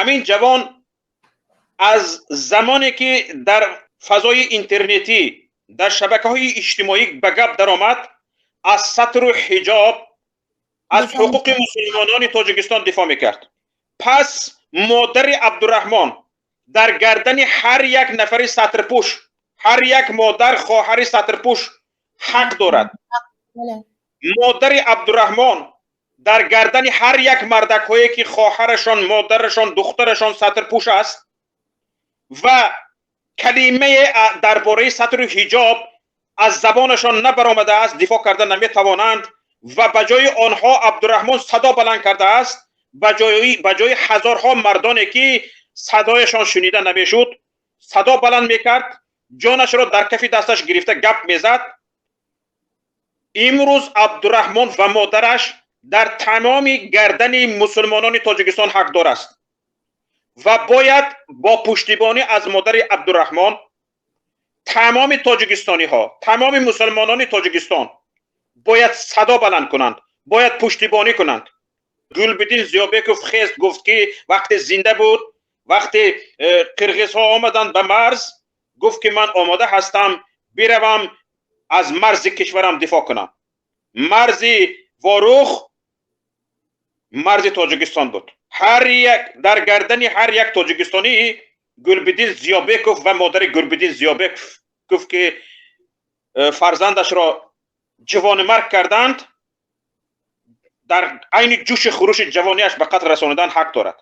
Ҳамин ҷавон аз замоне ки дар фазои интернетӣ, дар шабакаҳои иҷтимоӣ ба гап даромад, аз сатру ҳиҷоб, аз ҳуқуқи мусулмонони Тоҷикистон дифоъ мекард. Пас модари Абдураҳмон дар гардани ҳар як нафари сатрпӯш, ҳар як модар, хоҳари сатрпӯш ҳақ дорад. Модари Абдураҳмон дар гардани ҳар як мардакҳое ки хоҳарашон, модарашон, духтарашон сатрпӯш аст ва калимае дар бораи сатру ҳиҷоб аз забонашон набаромадааст, дифоъ карда наметавонанд. Ва ба ҷои онҳо Абдураҳмон садо баланд кардааст, ба ҷои ҳазорҳо мардоне ки садояшон шунида намешуд, садо баланд мекард, ҷонашро дар кафи дасташ гирифта гап мезад. Имрӯз Абдураҳмон ва модараш дар тамоми гардани мусулмонони Тоҷикистон ҳақдор аст ва бояд бо пуштибонӣ аз модари Абдураҳмон тамоми тоҷикистониҳо, тамоми мусулмонони Тоҷикистон бояд садо баланд кунанд, бояд пуштибонӣ кунанд. Гулбиддин Зиёбеков хест, гуфт ки вақте зинда буд, вақте қирғизҳо омаданд ба марз, гуфт ки ман омода ҳастам биравам, аз марзи кишварам дифоъ кунам. Марзи Ворух марзи Тоҷикистон буд. Ҳар як дар гардани ҳар як тоҷикистонӣ Гулбиддин Зиёбеков ва модари Гулбиддин Зиёбеков гуфт ки фарзандашро ҷавонимарг карданд, дар айни ҷӯши хурӯши ҷавониаш ба қатл расонидан ҳақ дорад.